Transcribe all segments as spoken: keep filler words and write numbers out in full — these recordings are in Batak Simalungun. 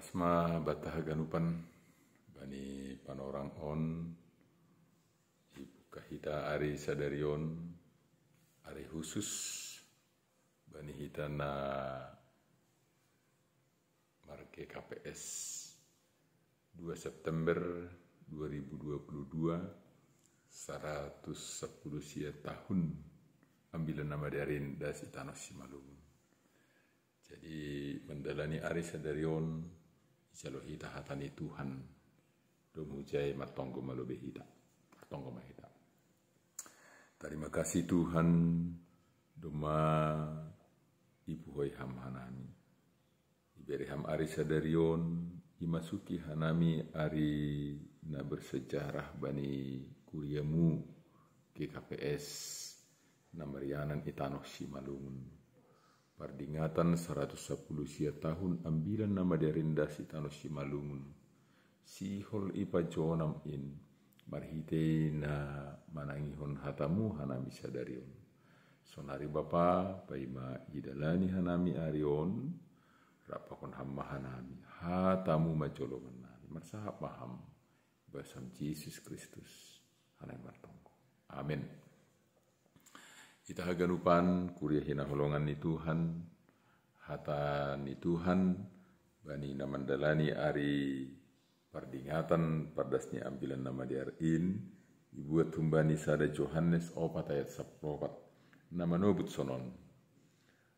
Asma bata haganupan bani panorang on, ibuka hita ari sadari on, ari khusus bani hita na marke K P S, dua September dua ribu dua puluh dua, saratus sapuluh sia tahun ambilan na madiarin das i tano Simalungun. Jadi mandalani ari sadari on, ijalo hita hata ni Tuhan, dom hujai martonggo ma lobei hita. Martonggo ma hita. Tarima kasih Tuhan, doma ipuhoi Ham hanami. Ibere Ham ari sadari on, imasuki hanami ari na bersejarah bani kuriamu G K P S na marianan i tano Simalungun. Pardingatan saratus sapuluh sia tahun ambilan na madiarin das i tano Simalungun. Sihol ipajonam in, marhitei na manangihon hatamu hanami sadari on. Sonari Bapa, paima idalani hanami ari on, rap pakon Ham ma hanami, hatamu ma jolomannami, marsahap ma Ham, ibas Ham Jesus Kristus, hanami martonggo. Amen. Hita haganupan kuria hinaholongan ni Tuhan, hata ni Tuhan bani na mandalani ari pardingatan pardas ni ambilan na madiar in, ibuat humbani sada Johannes opat ayat saplopat, na manobut sonon: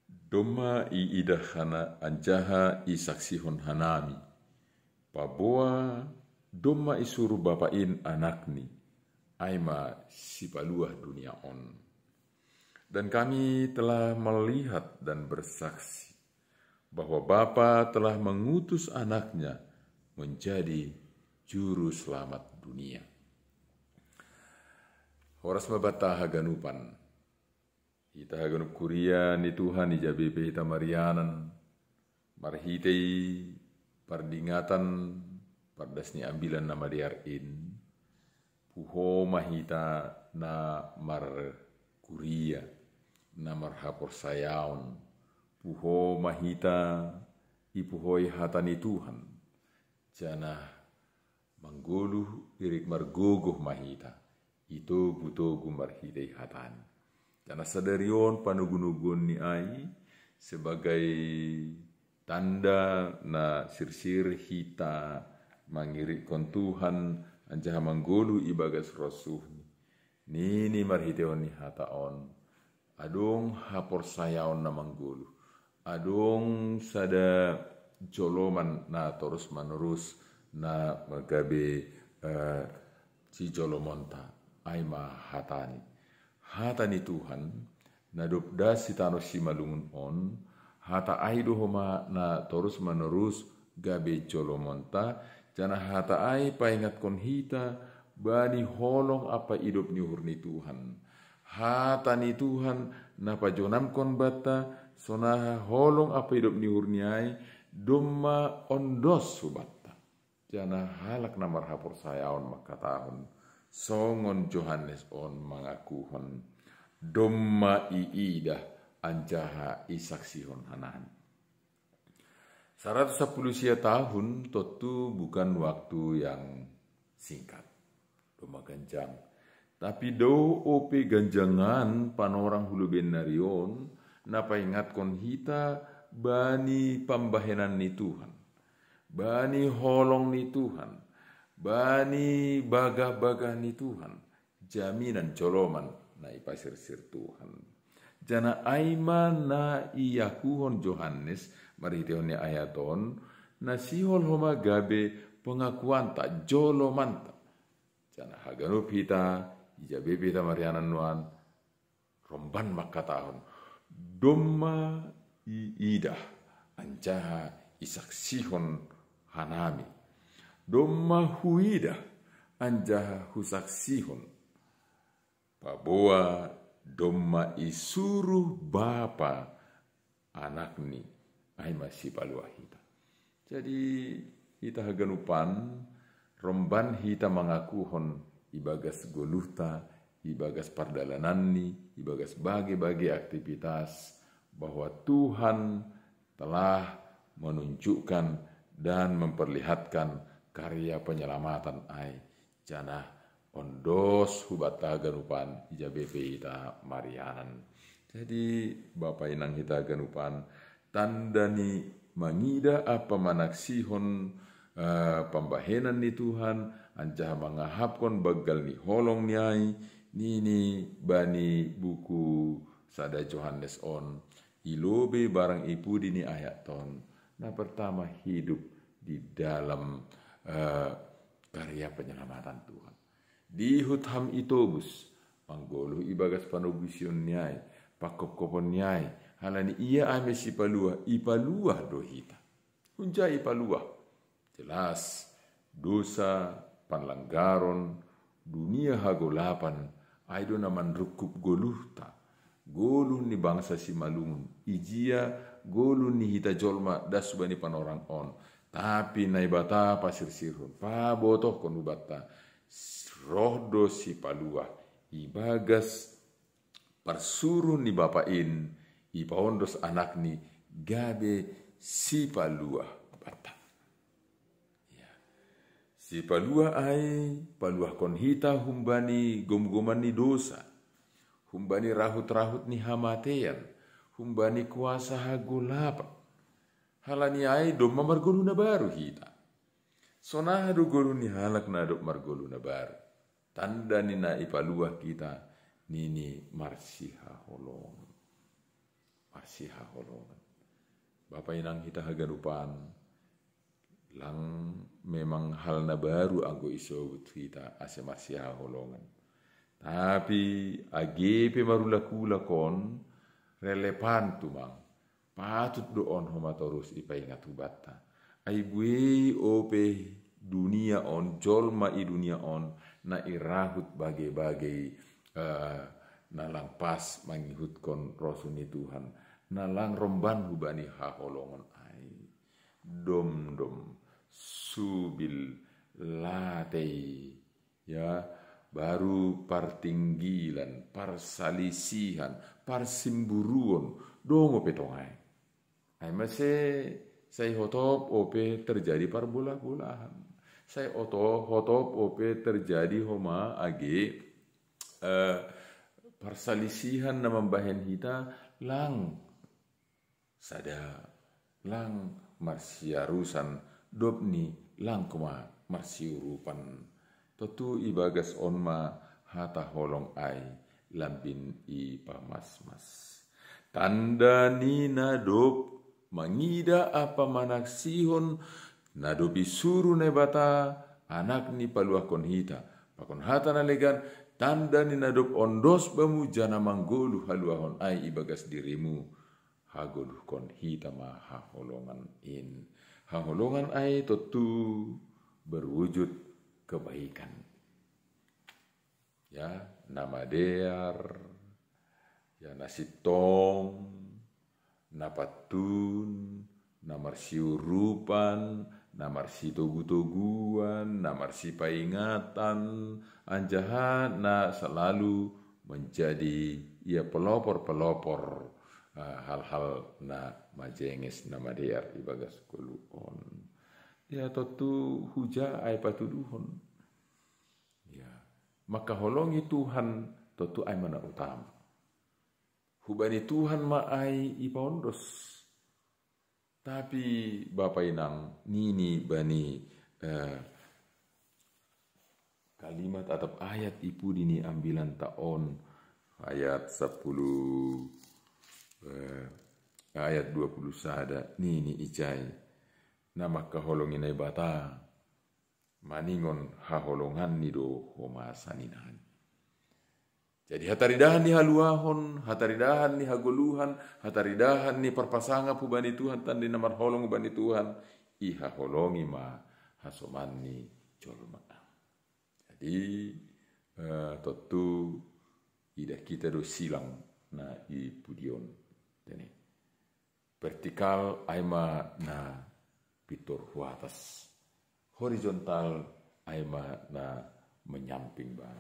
Doma iidah hana anjaha isaksihon hanami, paboa doma isuruh Bapa in Anakni, ai ma sipaluah dunia on. Dan kami telah melihat dan bersaksi bahwa Bapa telah mengutus Anaknya menjadi juru selamat dunia. Horas ma banta haganupan. Hita haganup kuria ni Tuhan, ija be pe hita marianan marhitei pardingatan pardas ni ambilan na madiar in, puho ma hita na markuria, na marhaporsayaon, puho ma hita ipuhoi hata ni Tuhan, janah manggoluh irik margogoh ma hita, itogu-togu marhitei hatani. Janah sadari on panogu-noguonni ai sebagai tanda na sirsir hita mangirikkon Tuhan anjaha manggoluh ibagas rosuhni. Nini marhiteihon ni hata on, adong haporsayaon na manggoluh, adong sada joloman na torus manerus na gabe uh, sijolomonta, ai ma hatani. Hata ni Tuhan, na dob das i tano Simalungun on, hata ai do homa na torus manerus gabe jolomonta, janah hata ai paingatkon hita bani holong ampa idop ni uhur ni Tuhan. Hata ni Tuhan na pajonamkon banta, sonaha holong ampa idop ni uhurni ai, domma ondos hubanta. Janah halak na marhaporsayaon mangkatahon, songon Johannes on mangakuhon, domma iidah anjaha isaksihon hanami. Saratus sapuluh sia tahun tontu bukan waktu yang singkat. Domma ganjang. Tapi dao ope ganjangan panorang hu lobei nari on, na paingatkon hita bani pambahenan ni Tuhan, bani holong ni Tuhan, bani bagah-bagah ni Tuhan, jaminan joloman na ipasirsir Tuhan. Janah ai ma na iakuhon Johannes marhiteihon ni ayat on, na sihol homa gabe pengakuanta, jolomanta. Janah haganup hita, ija be pe hita marianan nuan, romban mangkatahon, domma iidah anjaha isaksihon hanami. Domma huidah anjaha husaksihon, paboa domma isuruh Bapa Anakni, ai ma sipaluah hita. Jadi hita haganupan, romban hita mangakuhon ibagas goluhta, ibagas pardalananni, ibagas bage-bage aktivitas, bahwa Tuhan telah menunjukkan dan memperlihatkan karya penyelamatan ai. Janah ondos hubata haganupan ija pe hita marianan. Jadi Bapa inang hita haganupan, tanda ni mangida apa manaksihon uh, pambahenan ni Tuhan, anjaha mangahapkon banggal ni holong ni ai, nini bani buku sada Johannes on, i lobei barang i pudi ni ayat on, na pertama hidup di dalam uh, karya penyelamatan Tuhan. Dihut ham i tobus, manggoluh ibagas panobusion ni ai, pakopkopon ni ai, halani ia ame sipaluah, ipaluah do hita. Hunja ipaluah. Jelas, dosa, panlanggaron, dunia hagolapan, ai do na manrungkup goluhta. Goluh ni bangsa simalungun, ijia goluh ni hita jolma das bani panorang on. Tapi Naibata pasirsirhon, pabotohkon hubanta, roh do sipaluah, ibagas parsuruh ni Bapa in, ipaondos anakni gabe sipaluah banta. Ya. Sipaluah ai, paluahkon hita humbani gomgoman ni dosa, humbani rahut-rahut ni hamatean, humbani kuasa hagolapan. Halani ai domma margoluh na baru hita. Sonaha do goluh ni halak na dob margoluh na baru? Tanda ni na ipaluah hita, nini marsihaholongan. Marsihaholongan. Bapa inang hita haganupan, lang memang hal na baru anggo isobut hita ase marsihaholongan. Tapi age pe marulak-ulak on, relevan tumang. Patut do on homa torus ipaingat hubanta. Ai buei ope dunia on, jolma i dunia on, na irahut bage-bage uh, na lang pas mangihutkon rosuh ni Tuhan, na lang romban hubani haholongon ai. Domdom, subil, latei, ya, baru partinggilan, parsalisihan, parsimburuon, dongo pe tongai. Ai mase sai hotop ope terjadi parbolah-bolahan. Sai oto hotop ope terjadi homa age uh, parsalisihan na mambahen hita lang sada lang marsiarusan, dob ni lang koma marsiurupan. Tontu ibagas on ma hata holong ai lambin ipamasmas. Tanda ni na dob mangida apa manaksihon na dob isuru Naibata anak ni paluahkon hita. Pakon hata na legan, tanda ni na dob ondos bamu jana manggoluh haluahon ai ibagas dirimu, hagoluhkon hita ma haholongan in. Haholongan ai tontu berwujud kebaikan. Ya, na madear, ya, na sintong, na pantun, na marsiurupan, na marsitogu-toguan, na marsipaingatan, anjaha na selalu menjadi ia pelopor-pelopor uh, hal-hal na majenges na madear ibagas goluh on. Ya tontu huja ai patuduhon. Ya, maka holongi Tuhan tontu ai mana utama. Hubani Tuhan ma ai ipaondos. Tapi Bapa inang nini bani eh, kalimat atau ayat ipudi ni ambilan ta on, ayat sepuluh eh, ayat dua puluh sada nini ijai. Na mangkaholongi Naibata maningon haholonganni do homa saninani. Jadi hataridahan ni haluahon, hataridahan ni hagoluhan, hataridahan ni parpasangap hubani Tuhan, tanda ni na marholong hubani Tuhan, ihaholongi ma hasoman ni jolma. Jadi eh, tontu idah kita do silang na ipudion. Jadi vertikal ai ma na pintor huatas, horizontal ai ma na menyamping ba.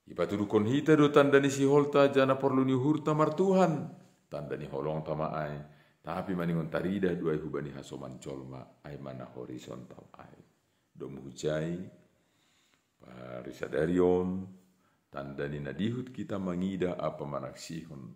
Ipatuduhkon hita do tanda ni siholta jana porlu ni uhurta martuhan, tanda ni holongta ma ai. Tapi maningon taridah do ai hubani hasoman jolma, ai ma na horizontal ai. Domu hujai, parisadarion, tanda ni na dihut hita mangidah apa manaksihon.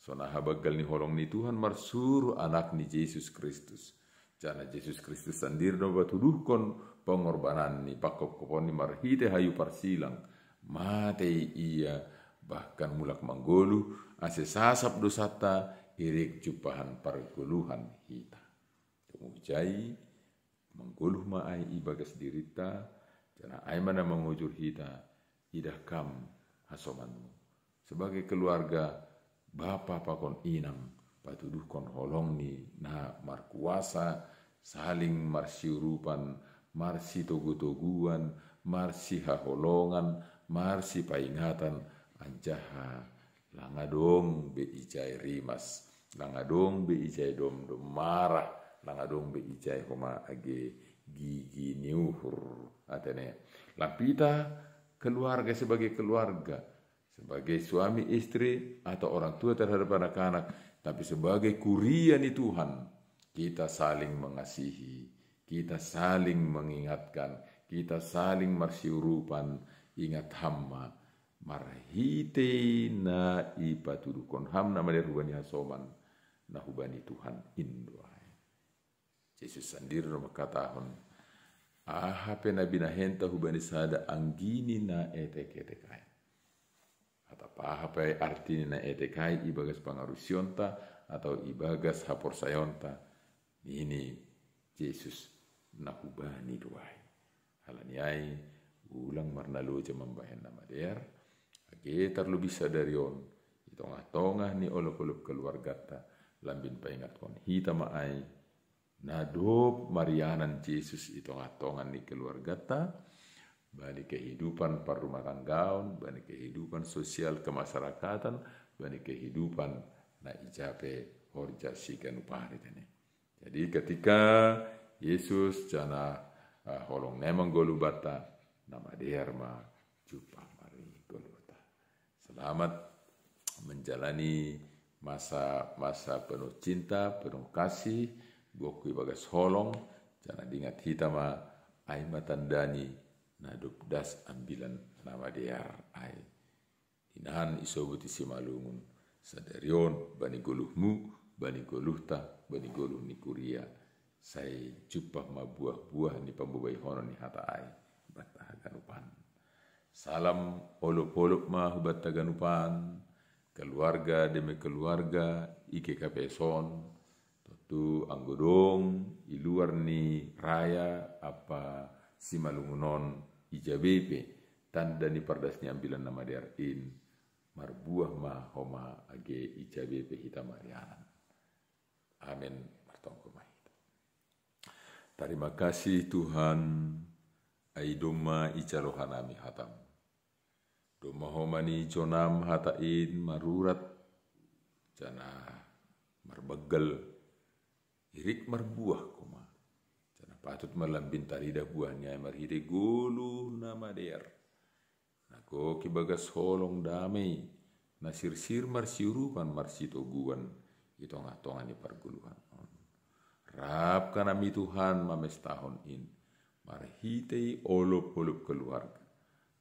Songon habanggal ni holong ni Tuhan marsuru Anak ni Jesus Kristus. Jana Jesus Kristus sandiri do patuduhkon pengorbanan ni, pangkopkopon ni marhite hayu parsilang. Matei ia, bahkan mulak manggoluh, ase sasap dosanta, irik jumpahan pargoluhan hita. Domu hujai, manggoluh ma ai ibagas dirinta, jana ai ma na mangujur hita, idah kam hasomanmu. Sebagai keluarga, bapa pakon inang, patuduhkon holong ni na markuasa, saling marsiurupan, marsitogu-toguan, marsihaholongan, marsipaingatan, anjaha lang adong be ijai rimas, lang adong be ijai domdom marah, lang adong be ijai homa age gigi ni uhur. Atene, lang hita keluarga sebagai keluarga, sebagai suami istri atau orang tua terhadap anak-anak, tapi sebagai kuria ni Tuhan, kita saling mengasihi, kita saling mengingatkan, kita saling marsiurupan. Ingat ham ma, marhite na ipatuduhkon ham na madear hubani hasoman, na hubani Tuhan in do ai. Jesus sandiri do mangkatahon, aha pe na binahenta hubani sada anggini na etek-etek ai. Atap aha pe arti ni na etek ai ibagas pangarusionta atau ibagas haporsayaonta, nini Jesus, na hubani do ai. Halani ai, ulang marnaloja mambahen na madear, age tarlobih sadari on, i tongah-tongah ni olop-olop keluarganta, lambin paingatkon hita ma ai, na dob marianan Jesus i tongah-tongah ni keluarganta, bani kehidupan parrumatanggaon, bani kehidupan sosial kemasyarakatan, bani kehidupan na ija pe horja siganup ari tene. Jadi ketika Jesus jana, eh, holong na i manggoluh banta, na madear ma jumpah margoluhta. Selamat menjalani masa-masa penuh cinta, penuh kasih, gokku ibagas holong, jana diingat hita ma, ai ma tanda ni na dob das ambilan na madear ai. Inahan isobut i simalungun, sadari on bani goluhmu, bani goluhta, bani goluh ni kuria, sai jumpah ma buah-buah ni pambobaihonon ni hata ai banta haganupan. Salam olop-olop ma hubanta haganupan, keluarga demi keluarga i G K P S on, tontu anggo dong i luar ni raya ampa simalungun on, ija be pe tanda ni pardas ni ambilan na madear in, marbuah ma homa age ija be pe hita marianan. Amen. Martonggo ma hita. Tarima kasih Tuhan, ai domma ijalo hanami hatam. Domma homa nijonam hata in marurat, jana marbanggal, irik marbuah homa. Jana patut ma lambin taridah buahni ai marhite goluh na madear, na gok ibagas holong dame, na sirsir marsiurupan marsitoguan i tongah-tongah ni pargoluhan on. Rap hanami Tuhan mamestahon in, marhite olop-olop keluarga,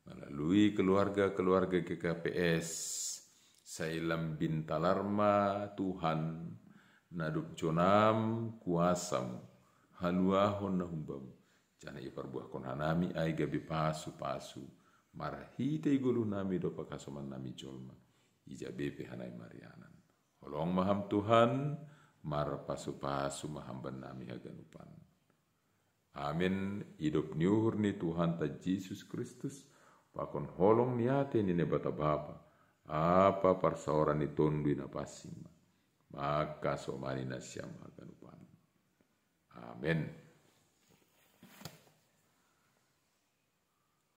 melalui keluarga-keluarga G K P S, sai lambin talar ma Tuhan, na dob jonam kuasam, haluahon na humbamu, jana iparbuahkon hanami ai gabe pasu-pasu, marhite goluhnami dompak hasomannami jolma, ija be pe hanami marianan. Holong ma ham Tuhan, marpasu-pasu ma ham bannami haganupan. Amen. Idop ni uhur ni Tuhanta Jesus Kristus, pakon holong ni ate ni Naibata Bapa, ampa parsaoran ni Tonduy Napansing ma, mangkasomani nasiam haganupan. Amen.